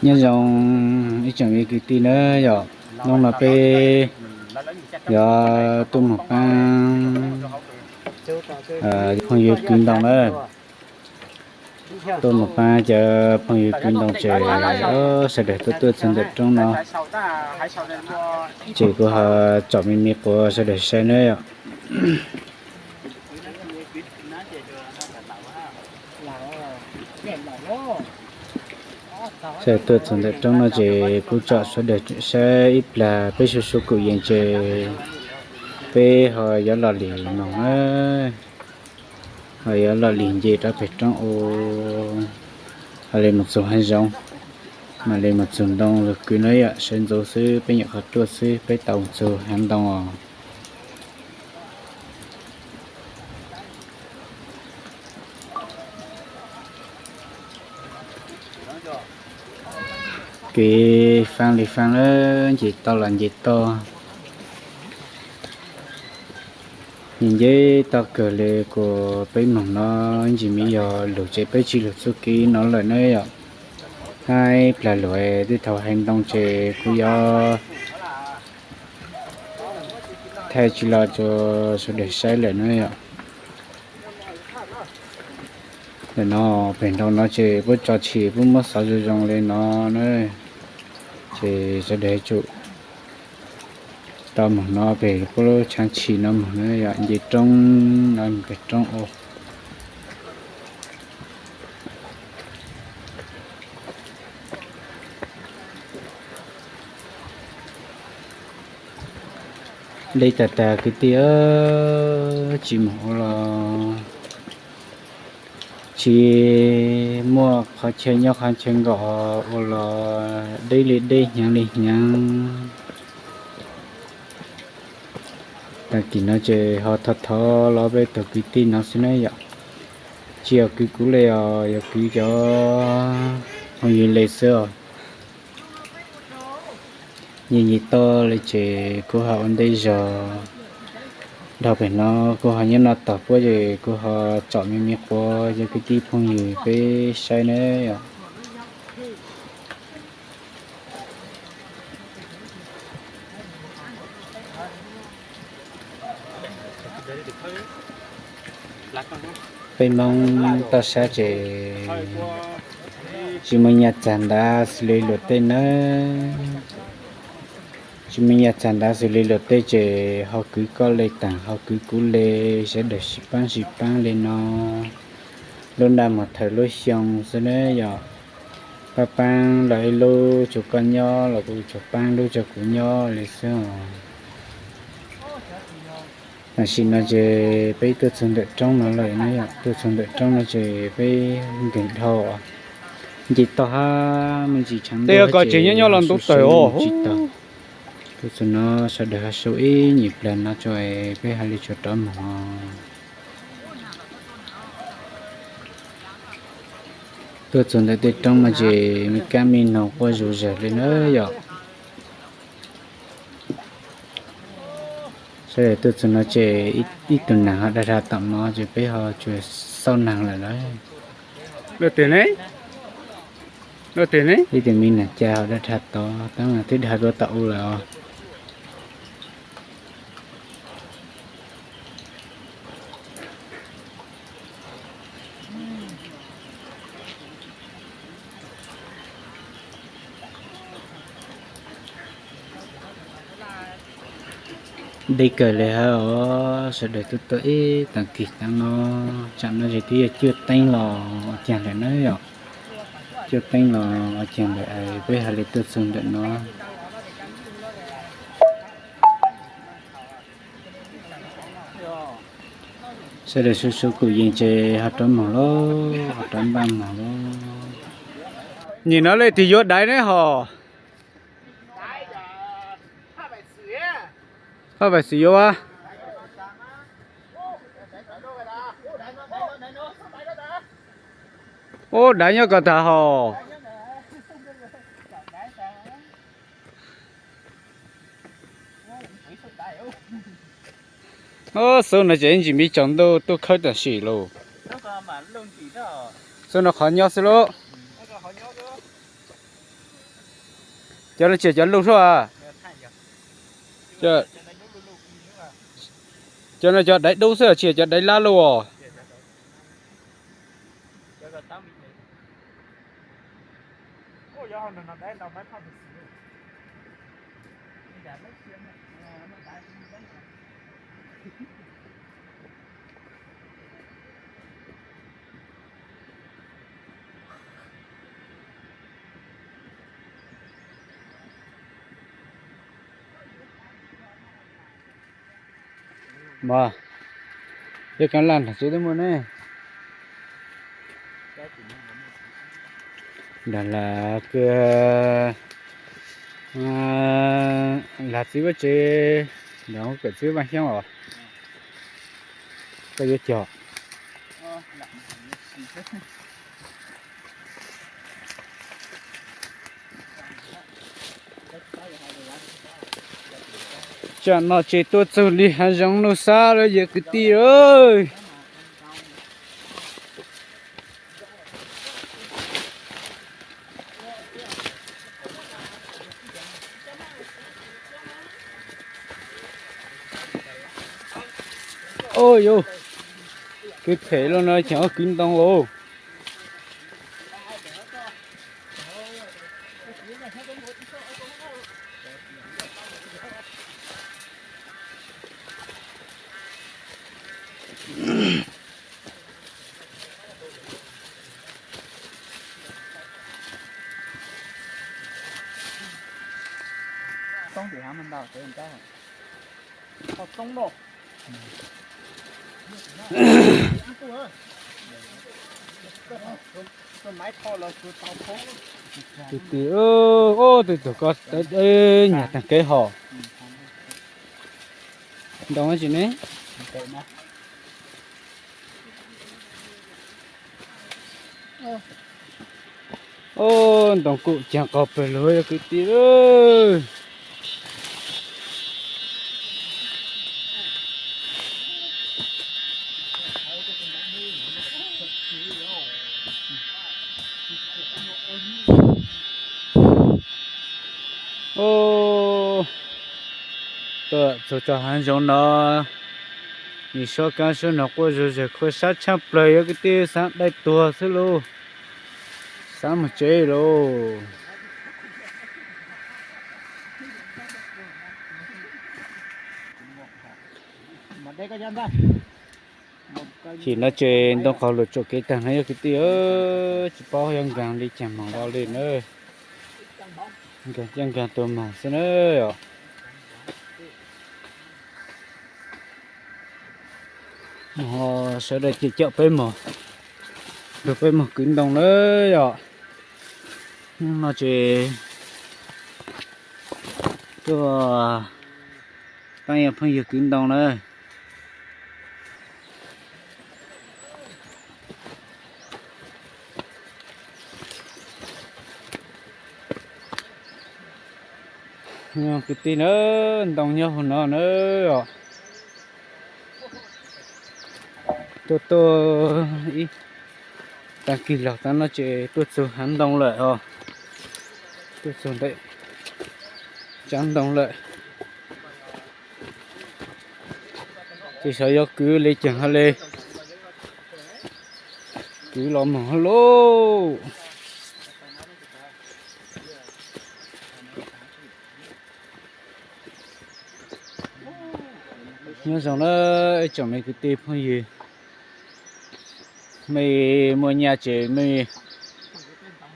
Nyob zoo ib tsoom me kwv tij na yom, hnub no peb yuav tuaj mus pab phooj ywg kwv ntoo na. Tuaj mus pab cov phooj ywg kwv ntoo ces sawv daws tuaj tuaj txog ntawm roob no, ces kuv ho tsom me me quav sawv daws saib na yom. Sawv daws tuaj txog ntawm roob no ces kuv tsom sawv daws saib ib plag, peb sub sub kum yees ces peb ho yuav los lim moos na, ho yuav los lim nce rau pem roob ua, ho li mus txug hav zoov, mam li mus txug ntoo lug kwv na yom. Sawv ntxuv xwb peb nyuam qhuav tuaj xwb peb tau mus txug hav ntoo os. Kev faaj li faaj lawm, nce toj los nce toj. Nce nce toj kawg li, kuas peb moog no ntsis me yog lug ces peb tsis lug txuj kev no lawm na yom. Hab plag lug tej thaum hais ntoo ces kuv yuav thaij tsis los rua sawv daws saib lawm na yom. Ntawm no pem nraud no ces puab tso tshis puab muab xov zoo zoo li no na, ces sawv daws tsum rov moog no pem puab lub tshaav tshis no moog na yom, nce roob no pem roob ua. Deb tag tag kwv tij, tsis moog ua los tsis muaj qhov chaw nyob qhov chaw nkaum, ua los deb li deb hnyav li hnyav. Tag kis no ces ho thov thov los peb tug kwv tij no xwb na yom. Tsis yog kwv kuv le os, yog kwv cov phooj ywg le xwb os. Nce nce toj li ces kuv ho ua ntej zog. Dhau pem no kuv ho nyob no tog puab ces kuv ho tsom me me quav cov kwv tij phooj ywg peb saib na yom. Peb Moob toj sab ces tsis muaj nyaj txag ntav xws li luag tej nawb. Tsis muaj nyaj txag ntav xws li luag tej ces ho kwv koj le taag, ho kwv kuv le, sawv daws sib paab sib paab li no. Lub naj muag thawm lub xyoo xwb na yom. Paab paab los ib lub rua koj nyob los kuv tsuas paab lub rua kuv nyob li xwb os. Tam sim no ces peb tuaj txug ntawm roob no lawm na yom, tuaj txug ntawm roob no ces peb nkeeg dhau, nce toj hab me ntsis tshav ntuj hab ces nyob nyob los ntub tawm os. Tsis tau. Tuaj txug no sawv daws ho sau ib nyuag plag no tso es peb hab li tsuas rov moog. Tuaj txug ntawm tej roob no ces me kab me noog quaj zuj zug li na yom. Sawv daws tuaj txug no ces ib tug naag ho dag dhau tom no ces peb ho tsuas xauj naag lawm lauj. Ib tug me naag ca ho dag dhau tod, tab mas twb dag dua tom u lawm os. Deb kawg li hab os, sawv daws tuaj tuaj ib taag kis taag no, tsam no ces twb yog cuaj teeb los ua caag lawm na yom. Cuaj teeb los ua caag lawm, peb hab li tuaj txug ntawm no. Sawv daws sub sub kum yees ces ho rov moog lauj, ho rov npaj moog lauj. Nyem no leej twg yuav daiv ne hos? Phaj Vaim Xwm yuav a. Ub, daiv nyob ko tag hos. Xub no ces ib ntsis me tsaus ntuj tuaj khawb tam sim lauj. Xub no qhov nyob xwb lauj. Cov no tsis yog cov lug xwb. Cov no cov daiv dub xwb, tsis yog cov daiv lab lug os. Mas, yog kab laj nram tsev twb muaj ne. Nram las, lam txiv huab tsev, nram kawm txiv Vaj Xyooj os. Koj yuav cog. Tsam no ces tuaj txug li hav zoov nuj xab lawm yawm kwv tij. Ua yuv, kwv phem lauj no ces ob kwv ntoo lauj. Tus twg, ub, tus tug ko, nyag tag kev hos. Ntoo tsis ne. Ub, ntoo kuj caag qaug pawg lug yawm kwv tij. Ub, tuaj txug rau hav zoov no, nim suab kaab suab noog quaj zug zag khuab sab tshaaj plawg yawm kwv tij, xaav dai tuag xwb lauj, xaav moog tsev lauj. Chim no ces ntoo qaug lug tsuam kev taag no yawm kwv tij, tsis paub yuav nkaag li caag moog dua li na. Nkaag coj nkaag tuag moog xwb na yom. Sawv daws ces coj peb moog, nrug peb moog kwv ntoo na yom. Hnub no ces tuaj taab yog phooj ywg kwv ntoo na. Kwv tij na, ntoo nyob huv no na. Tuaj tuaj ib taag kig lug taag no ces tuaj txug hav ntoo lawm os. Tuaj txug ntawm tsaav ntoo lawm. Ces xyov yuav kwv le caag hab le. Kwv los moog hab lauj. Nyob zoo na ib tsoom me kwv tij phooj ywg, mej muaj nyaj ces mej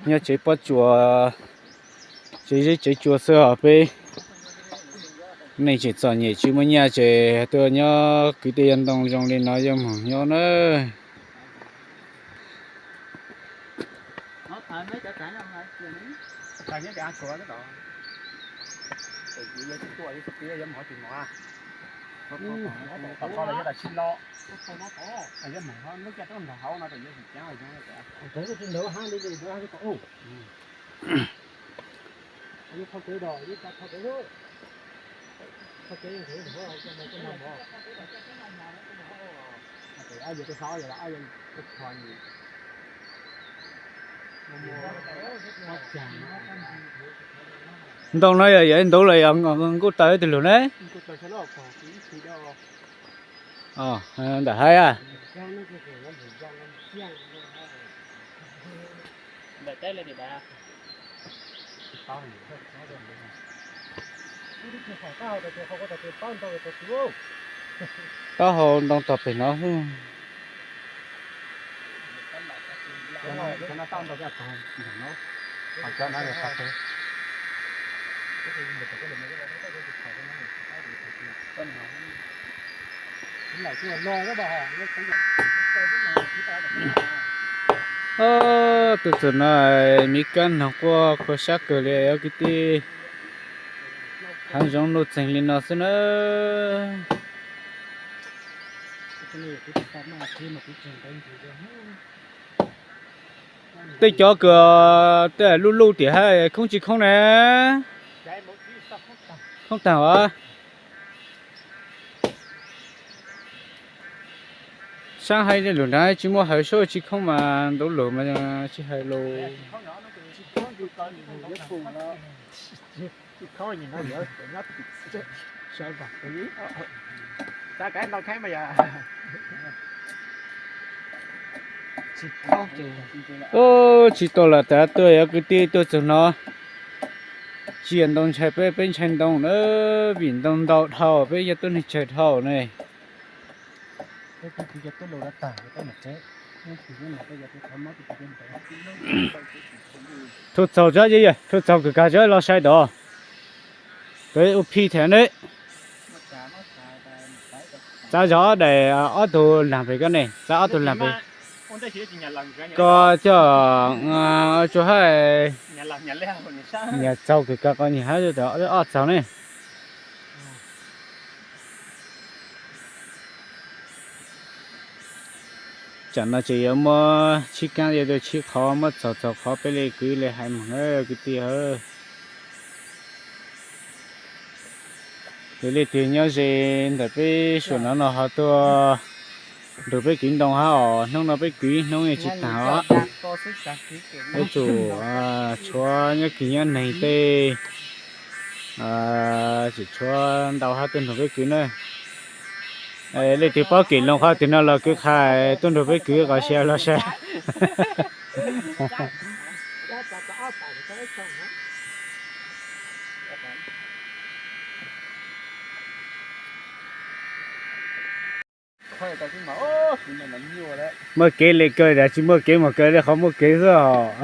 nyob tsev pob tsuas, tsev zeb tsev tsua xwb os. Peb neej tseem txom nyem tsis muaj nyaj ces tuaj nyob kwv tij yav ntoo zoo li no yuav moog nyob na. Ntoo no yog yog ntawd los yog nkuj taws tus lug ne? Ntawm hav a. Taub hau ntoo tog pem no. Tuaj txog no, miv kab noog quaj khuv sab kawg li os kwv tij. Hav zoov nuj txeeg li no xwb na. Tej cov kws tej luj luj tiam hab khoob tsis khoob na. Khoob taag os. Saab hais lug nrad tsis muaj hawv suab tsis khoob mas ntawd lug mas tsis hais lug. Tsis tau lam tas tuaj os kwv tij, tuaj txug no tsis yog ntoo ntshai peb, peb ntshai ntoo na, vim ntoo ntau dhau, peb yog tuab neeg tsawg dhau ne. Thub txaug tso, thub txaug kws kag tso los sai tod. Peb ua phij tham ne. Txav zog ob daim, ob tug laag pem koj ne, txav ob tug laag pem. Koj coj tsuas hab, nyias txaug kws kag, koj nyias hab ob txaug ne. Tsam no tseem yuav muab tshib kaab, yuav tuaj tshib qhov, muab txaug txaug qhov peb le kwv le hais moog na kwv tij. Yog leej twg nyob ze ntawm peb suam no no ho tuaj nrug peb kwv ntoo hab os, hnub no peb kwv ib hnub yeej tsis taag os. Peb tsum tshuav nyob kws nyob neeg tej, tseem tshuav ntau hab tuaj nrug peb kwv na. Leej twg paub kev loo qhov twg no los kwv qha tuaj nrug peb kwv qhov siab los saib. Muaj kev le kaw tas tsis muaj kev mus kaw le qhov muaj kev xwb os.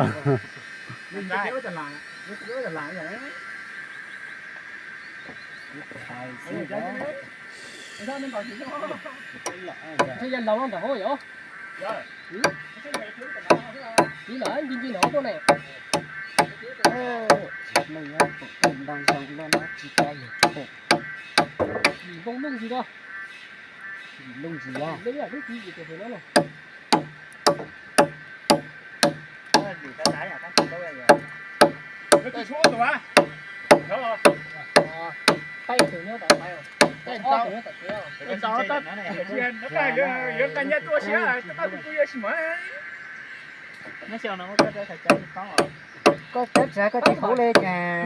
Koj cab tsav koj tsis huv li cas.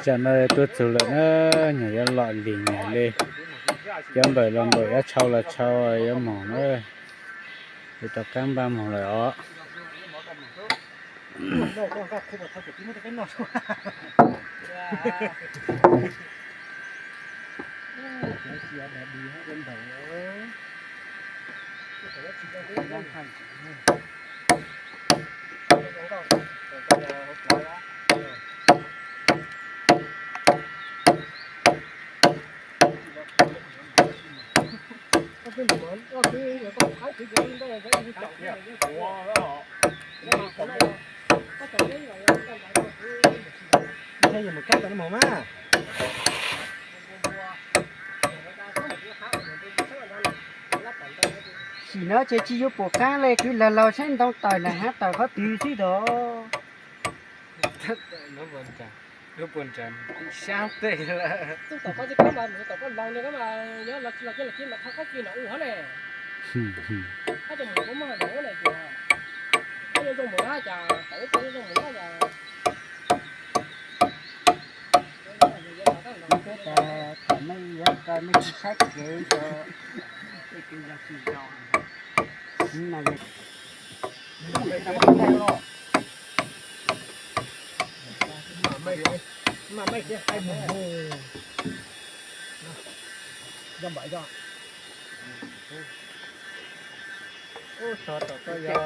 Tsam no tuaj txug lawm na, nyuam yuav lom lig nyuam li. Cov npawm los npawm, yuav tshau los tshau, yuav moog na. Yuav rov qaab npaj moog lawm os. Sim no ces tsis yuav pum qaab le, kwv lag laug saib ntoo tawm na hab tawm qhov twg xwb tod. Lub puas ntsam tim sab tej lawm. Txog tom koj tsis koj mas, tom koj laus li koj mas, nyob los los ces los ces mas thab koj kis no ua hov ne. Koj cov mus kuv muaj hais daus ne ces, koj yuav zoo mus na cas, tau ib tug yuav zoo mus na cas. Thaum nej yuav ko nej tsis saib kev rau, mas mej tsis hais mus hu. Ub, tog tom koj yog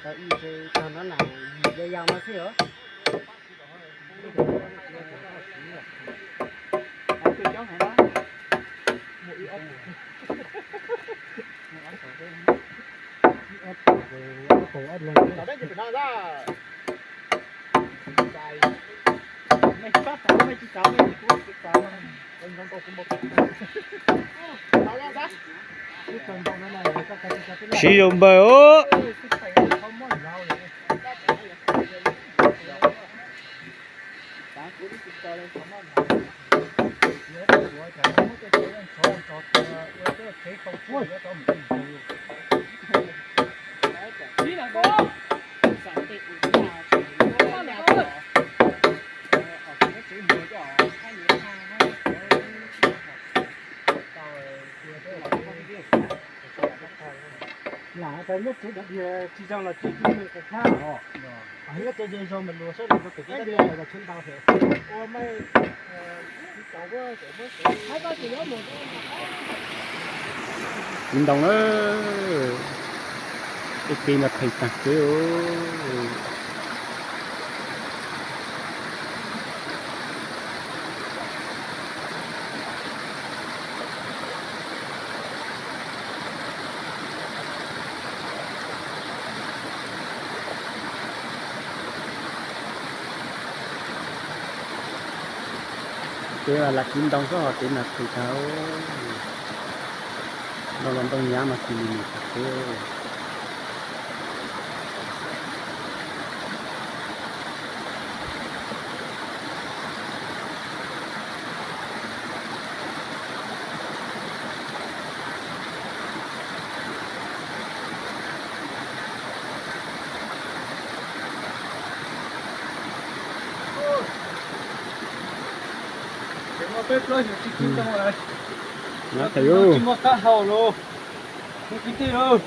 tau ib tse tog no na, yim yau yau no xwb os. Siv zoo npawg os. Lam tas nyob tsev dov diag tsis zoo los tsis tub nws qas thab os. Nyob tsev ze zoo mas luag saib luag rau pem kab diag los tsheb ntau thiab. Tiv ntoo na, tej kev mas phem tag kev. Kev mas lam tiv ntoo xwb hos kev mas phem tag. Ntoo los ntoo nyav mas tis li mus tag kev. Tsis muaj qab hau los, kwv tij lauj.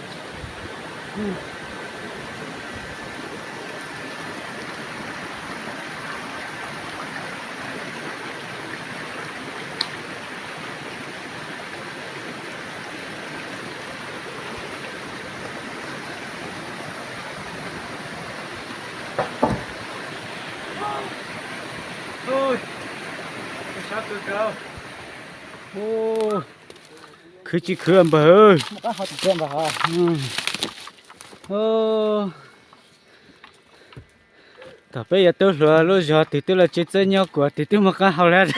Khwv tsis khwv npawg. Thaum peb yuav tuaj hluas lub zos twg twb los tsev txawb nyob kuv twb twb muaj qab hau lawm.